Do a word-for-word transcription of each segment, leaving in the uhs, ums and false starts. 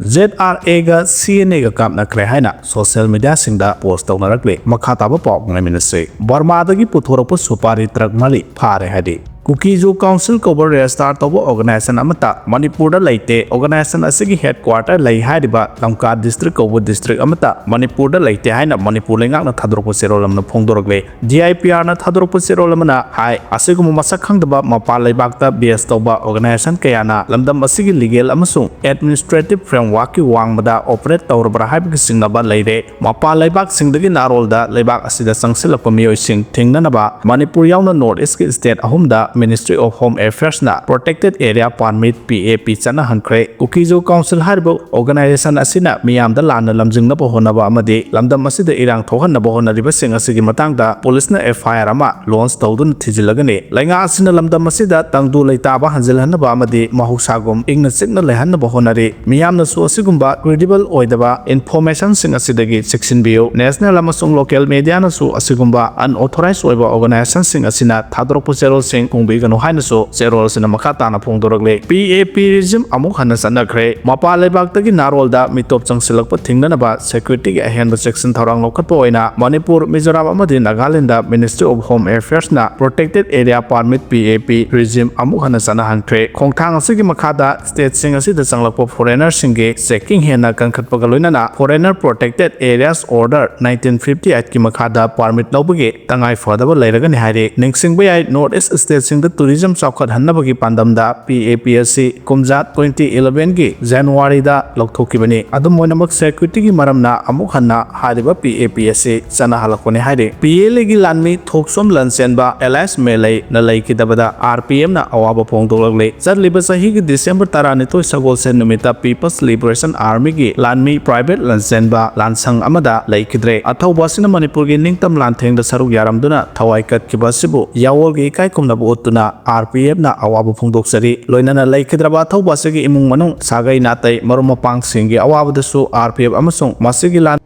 Z R ꯑꯦꯒ ꯁꯤ and ꯑꯦꯒ ꯀꯥꯞꯅꯈ꯭ꯔꯦ ꯍꯥꯏꯅ social ꯃꯤꯗꯤꯌꯥꯁꯤꯡꯗ ꯄꯣꯁ ꯇꯧꯅꯔꯛꯂꯤ꯫ ꯃꯈꯥ ꯇꯥꯕ ꯄꯥꯎ ꯉꯥꯏꯃꯤꯟꯅꯁꯤ꯫ ꯕꯔꯃꯥꯗꯒꯤ ꯄꯨꯊꯣꯔꯛꯄ ꯁꯨꯄꯥꯔꯤ ꯇ꯭ꯔꯛ ꯃꯔꯤ ꯐꯥꯔꯦ ꯍꯥꯏꯔꯤ꯫ ꯀꯨꯀꯤꯖꯨ ꯀꯥꯎꯟꯁꯤꯜ ꯀꯧꯕ ꯔꯦꯖꯤꯁꯇꯥꯔ ꯇꯧꯕ ꯑꯣꯔꯒꯅꯥꯏꯖꯦꯁꯟ ꯑꯃꯠꯇ ꯃꯅꯤꯄꯨꯔꯗ ꯂꯩꯇꯦ꯫ ꯑꯣꯔꯒꯅꯥꯏꯖꯦꯁꯟ ꯑꯁꯤꯒꯤ ꯍꯦꯗꯀ꯭ꯋꯥꯇꯔ ꯂꯩ ꯍꯥꯏꯔꯤꯕ ꯂꯝꯀꯥ ꯗꯤꯁꯇ꯭ꯔꯤꯛ ꯀꯧꯕ ꯗꯤꯁꯇ꯭ꯔꯤꯛ ꯑꯃꯠꯇ ꯃꯅꯤꯄꯨꯔꯗ ꯂꯩꯇꯦ ꯍꯥꯏꯅ ꯃꯅꯤꯄꯨꯔ ꯂꯩꯉꯥꯛꯅ ꯊꯥꯗꯣꯔꯛꯄ ꯆꯦꯔꯣꯜ ꯑꯃꯅ ꯐꯣꯡꯗꯣꯔꯛꯂꯤ꯫ ꯗꯤ ꯑꯥꯏ ꯄꯤ ꯑꯥꯔꯅ ꯊꯥꯗꯣꯔꯛꯄ ꯆꯦꯔꯣꯜ ꯑꯃꯅ ꯍꯥꯏ, ꯑꯁꯤꯒꯨꯝꯕ ꯃꯁꯛ ꯈꯪꯗꯕ ꯃꯄꯥꯟ ꯂꯩꯕꯥꯛꯇ ꯕꯦꯖ ꯇꯧꯕ ꯑꯣꯔꯒꯅꯥꯏꯖꯦꯁꯟ ꯀꯌꯥꯅ ꯂꯝꯗꯝ ꯑꯁꯤꯒꯤ ꯂꯤꯒꯦꯜ ꯑꯃꯁꯨꯡ ꯑꯦꯗꯃꯤꯅꯤꯁꯇ꯭ꯔꯦꯇꯤꯚ ꯐ꯭ꯔꯦꯝꯋꯥꯔꯛꯀꯤ ꯋꯥꯡꯃꯗ ꯑꯣꯄꯔꯦꯠ ꯇꯧꯔꯕ꯭ꯔꯥ ꯍꯥꯏꯕꯒꯤ ꯆꯤꯡꯅꯕ ꯂꯩꯔꯦ꯫ ꯃꯄꯥꯟ ꯂꯩꯕꯥꯛꯁꯤꯡꯗꯒꯤ ꯅꯥꯔꯣꯜꯗ ꯂꯩꯕꯥꯛ ꯑꯁꯤꯗ ꯆꯪꯁꯤꯜꯂꯛꯄ ꯃꯤꯑꯣꯏꯁꯤꯡ ꯊꯤꯡꯅꯅꯕ ꯃꯅꯤꯄꯨꯔ ꯌꯥꯎꯅ ꯅꯣꯔꯠ ꯏꯁꯀꯤ ꯁ꯭ꯇꯦꯠ ꯑꯍꯨꯝꯗ Ministry of Home Affairsꯅ Protected Area Permit, P A P, ꯆꯠꯅꯍꯟꯈ꯭ꯔꯦ꯫ ꯀꯨꯀꯤꯖꯨ council ꯍꯥꯏꯔꯤꯕ ꯑꯣꯔꯒꯅꯥꯏꯖꯦꯁꯟ ꯑꯁꯤꯅ ꯃꯤꯌꯥꯝꯗ ꯂꯥꯟꯅ ꯂꯝꯖꯤꯡꯅꯕ ꯍꯣꯠꯅꯕ ꯑꯃꯗꯤ ꯂꯝꯗꯝ ꯑꯁꯤꯗ ꯏꯔꯥꯡ ꯊꯣꯛꯍꯟꯅꯕ ꯍꯣꯠꯅꯔꯤꯕꯁꯤꯡ ꯑꯁꯤꯒꯤ ꯃꯇꯥꯡꯗ ꯄꯨꯂꯤꯁꯅ ꯑꯦꯐ ꯑꯥꯏ ꯑꯥꯔ ꯑꯃ ꯂꯣꯟꯆ ꯇꯧꯗꯨꯅ ꯊꯤꯖꯤꯜꯂꯒꯅꯤ꯫ ꯂꯩꯉꯥꯛ ꯑꯁꯤꯅ ꯂꯝꯗꯝ ꯑꯁꯤꯗ ꯇꯪꯗꯨ ꯂꯩꯇꯥꯕ ꯍꯟꯖꯤꯜꯍꯟꯅꯕ ꯑꯃꯗꯤ ꯃꯍꯧꯁꯥꯒꯨꯝ ꯏꯪꯅ ꯆꯤꯛꯅ ꯂꯩꯍꯟꯅꯕ ꯍꯣꯠꯅꯔꯤ꯫ ꯃꯤꯌꯥꯝꯅꯁꯨ ꯑꯁꯤꯒꯨꯝꯕ ꯀ꯭ꯔꯤꯗꯤꯕꯜ ꯑꯣꯏꯗꯕ ꯏꯟꯐꯣꯔꯃꯦꯁꯟꯁꯤꯡ ꯑꯁꯤꯗꯒꯤ ꯆꯦꯛꯁꯤꯟꯕꯤꯌꯨ꯫ ꯅꯦꯁꯅꯦꯜ ꯑꯃꯁꯨꯡ ꯂꯣꯀꯦꯜ ꯃꯤꯗꯤꯌꯥꯅꯁꯨ ꯑꯁꯤꯒꯨꯝꯕ ꯑꯟꯑꯣꯊꯣꯔꯥꯏꯖ ꯑꯣꯏꯕ ꯑꯣꯔꯒꯅꯥꯏꯖꯦꯁꯟꯁꯤꯡ ꯑꯁꯤꯅ ꯊꯥꯗꯣꯔꯛꯄ ꯆꯦꯔꯣꯜꯁꯤꯡ ꯐꯣꯡꯕꯤꯒꯅꯨ ꯍꯥꯏꯅꯁꯨ ꯆꯦꯔꯣꯜ ꯑꯁꯤꯅ ꯃꯈꯥ ꯇꯥꯅ ꯐꯣꯡꯗꯣꯔꯛꯂꯤ꯫ ꯄꯤ ꯑꯦ ꯄꯤ ꯔꯤꯖꯤꯝ ꯑꯃꯨꯛ ꯍꯟꯅ ꯆꯠꯅꯈ꯭ꯔꯦ꯫ ꯃꯄꯥꯟ ꯂꯩꯕꯥꯛꯇꯒꯤ ꯅꯥꯔꯣꯜꯗ ꯃꯤꯇꯣꯞ ꯆꯪꯁꯤꯜꯂꯛꯄ ꯊꯤꯡꯅꯅꯕ ꯁꯦꯀ꯭ꯌꯨꯔꯤꯇꯤꯒꯤ ꯑꯍꯦꯟꯕ ꯆꯦꯛꯁꯤꯟ ꯊꯧꯔꯥꯡ ꯂꯧꯈꯠꯄ ꯑꯣꯏꯅ ꯃꯅꯤꯄꯨꯔ, ꯃꯤꯖꯣꯔꯥꯝ ꯑꯃꯗꯤ Nagaland Ministry of Home Affairsꯅ Protected Area Permit, ꯄꯤ ꯑꯦ ꯄꯤ, ꯔꯤꯖꯤꯝ ꯑꯃꯨꯛ ꯍꯟꯅ ꯆꯠꯅꯍꯟꯈ꯭ꯔꯦ꯫ ꯈꯣꯡꯊꯥꯡ ꯑꯁꯤꯒꯤ ꯃꯈꯥꯗ ꯁ꯭ꯇꯦꯠꯁꯤꯡ ꯑꯁꯤꯗ ꯆꯪꯂꯛꯄ ꯐꯣꯔꯦꯅꯔꯁꯤꯡꯒꯤ ꯆꯦꯀꯤꯡ ꯍꯦꯟꯅ ꯀꯟꯈꯠꯄꯒ ꯂꯣꯏꯅꯅ Foreigner Protected Areas Order nineteen fifty eightꯀꯤ ꯃꯈꯥꯗ ꯄꯥꯔꯃꯤꯠ ꯂꯧꯕꯒꯤ ꯇꯉꯥꯏ ꯐꯗꯕ ꯂꯩꯔꯒꯅꯤ ꯍꯥꯏꯔꯤ꯫ ꯅꯤꯡꯁꯤꯡꯕ ꯌꯥꯏ, ꯅꯣꯔꯠ ꯏꯁ ꯁ꯭ꯇꯦꯠꯁꯤꯡꯗ ꯇꯨꯔꯤꯖꯝ ꯆꯥꯎꯈꯠꯍꯟꯅꯕꯒꯤ ꯄꯥꯟꯗꯝꯗ ꯄꯤ ꯑꯦ ꯄꯤ ꯑꯁꯤ ꯀꯨꯝꯖꯥ twenty elevenꯒꯤ ꯖꯅꯋꯥꯔꯤꯗ ꯂꯧꯊꯣꯛꯈꯤꯕꯅꯤ꯫ ꯑꯗꯨꯝ ꯑꯣꯏꯅꯃꯛ, ꯁꯦꯀ꯭ꯌꯨꯔꯤꯇꯤꯒꯤ ꯃꯔꯝꯅ ꯑꯃꯨꯛ ꯍꯟꯅ ꯍꯥꯏꯔꯤꯕ ꯄꯤ ꯑꯦ ꯄꯤ ꯑꯁꯤ ꯆꯠꯅꯍꯜꯂꯛꯄꯅꯤ ꯍꯥꯏꯔꯤ꯫ ꯄꯤ ꯑꯦꯜ ꯑꯦꯒꯤ ꯂꯥꯟꯃꯤ ꯊꯣꯛꯆꯣꯝ ꯂꯟꯆꯦꯟꯕ ꯑꯦꯂꯥꯏꯁ ꯃꯦꯂꯩꯅ ꯂꯩꯈꯤꯗꯕꯗ ꯑꯥꯔ ꯄꯤ ꯑꯦꯐꯅ ꯑꯋꯥꯕ ꯐꯣꯡꯗꯣꯛꯂꯛꯂꯤ꯫ ꯆꯠꯂꯤꯕ ꯆꯍꯤꯒꯤ ꯗꯤꯁꯦꯝꯕꯔ ꯇꯔꯥꯅꯤꯊꯣꯏ ꯁꯒꯣꯜꯁꯦꯟ ꯅꯨꯃꯤꯠꯇ People's Liberation Armyꯒꯤ ꯂꯥꯟꯃꯤ ꯄ꯭ꯔꯥꯏꯚꯦꯠ ꯂꯟꯆꯦꯟꯕ ꯂꯥꯟꯁꯪ ꯑꯃꯗ ꯂꯩꯈꯤꯗ꯭ꯔꯦ꯫ ꯑꯊꯧꯕ ꯑꯁꯤꯅ ꯃꯅꯤꯄꯨꯔꯒꯤ ꯅꯤꯡꯇꯝ ꯂꯥꯟꯊꯦꯡꯗ ꯁꯔꯨꯛ ꯌꯥꯔꯝꯗꯨꯅ ꯊꯋꯥꯏ ꯀꯠꯈꯤꯕ ꯑꯁꯤꯕꯨ ꯌꯥꯑꯣꯜꯒꯤ ꯏꯀꯥꯏ ꯈꯨꯝꯅꯕ ꯎꯠꯇꯨꯅ ꯑꯥꯔ ꯄꯤ ꯑꯦꯐꯅ ꯑꯋꯥꯕ ꯐꯣꯡꯗꯣꯛꯆꯔꯤ꯫ ꯂꯣꯏꯅꯅ ꯂꯩꯈꯤꯗ꯭ꯔꯕ ꯑꯊꯧꯕ ꯑꯁꯤꯒꯤ ꯏꯃꯨꯡ ꯃꯅꯨꯡ, ꯁꯥꯒꯩ ꯅꯥꯇꯩ, ꯃꯔꯨꯞ ꯃꯄꯥꯡꯁꯤꯡꯒꯤ ꯑꯋꯥꯕꯗꯁꯨ ꯑꯥꯔ ꯄꯤ ꯑꯦꯐ ꯑꯃꯁꯨꯡ ꯃꯁꯤꯒꯤ ꯂꯥꯟ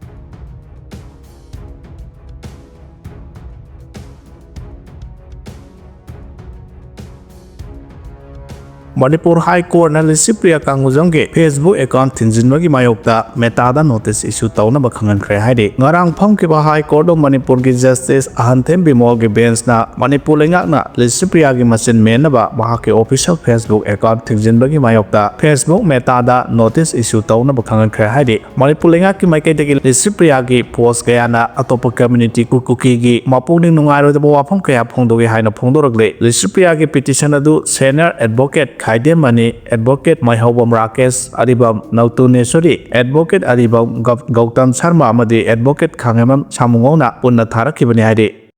ꯃꯅꯤꯄꯨꯔ ꯍꯥꯏ ꯀꯣꯔꯠꯅ ꯂꯤꯁꯤꯄ꯭ꯔꯤꯌꯥ ꯀꯥꯡꯒꯨꯖꯝꯒꯤ Facebook account ꯊꯤꯡꯖꯤꯟꯕꯒꯤ ꯃꯥꯌꯣꯛꯇ ꯃꯦꯇꯥꯗ notice issue ꯇꯧꯅꯕ ꯈꯪꯍꯟꯈ꯭ꯔꯦ ꯍꯥꯏꯔꯤ꯫ ꯉꯔꯥꯡ ꯐꯝꯈꯤꯕ ꯍꯥꯏ ꯀꯣꯔꯠ ꯑꯣꯐ ꯃꯅꯤꯄꯨꯔꯒꯤ ꯖꯁꯇꯤꯁ ꯑꯍꯟꯊꯦꯝ ꯕꯤꯃꯣꯜꯒꯤ ꯕꯦꯟꯁꯅ ꯃꯅꯤꯄꯨꯔ ꯂꯩꯉꯥꯛꯅ ꯂꯤꯁꯤꯄ꯭ꯔꯤꯌꯥꯒꯤ ꯃꯆꯤꯟ ꯃꯦꯟꯅꯕ ꯃꯍꯥꯛꯀꯤ official Facebook account ꯊꯤꯡꯖꯤꯟꯕꯒꯤ ꯃꯥꯌꯣꯛꯇ Facebook ꯃꯦꯇꯥꯗ notice issue ꯇꯧꯅꯕ ꯈꯪꯍꯟꯈ꯭ꯔꯦ ꯍꯥꯏꯔꯤ꯫ ꯃꯅꯤꯄꯨꯔ ꯂꯩꯉꯥꯛꯀꯤ ꯃꯥꯏꯀꯩꯗꯒꯤ ꯂꯤꯁꯤꯄ꯭ꯔꯤꯌꯥꯒꯤ post ꯀꯌꯥꯅ ꯑꯇꯣꯞꯄ community ꯀꯨꯀꯤꯒꯤ ꯃꯄꯨꯛꯅꯤꯡ ꯅꯨꯡꯉꯥꯏꯔꯣꯏꯗꯕ ꯋꯥꯐꯝ ꯀꯌꯥ ꯐꯣꯡꯗꯣꯛꯏ ꯍꯥꯏꯅ ꯐꯣꯡꯗꯣꯔꯛꯂꯤ꯫ ꯂꯤꯁꯤꯄ꯭ꯔꯤꯌꯥꯒꯤ petition ꯑꯗꯨ senior advocate ꯈꯥꯏꯗꯦꯝꯃꯅꯤ, advocate ꯃꯥꯏꯍꯧꯕꯝ ꯔꯥꯀꯦꯁ, ꯑꯔꯤꯕꯝ ꯅꯧꯇꯨꯅꯦꯁꯣꯔꯤ, advocate ꯑꯔꯤꯕꯝ ꯒꯧ-, ꯒꯧꯇꯝ ꯁꯔꯃ ꯑꯃꯗꯤ advocate ꯈꯥꯉꯦꯝꯕꯝ ꯁꯥꯃꯨꯉꯧꯅ ꯄꯨꯟꯅ ꯊꯥꯔꯛꯈꯤꯕꯅꯤ ꯍꯥꯏꯔꯤ꯫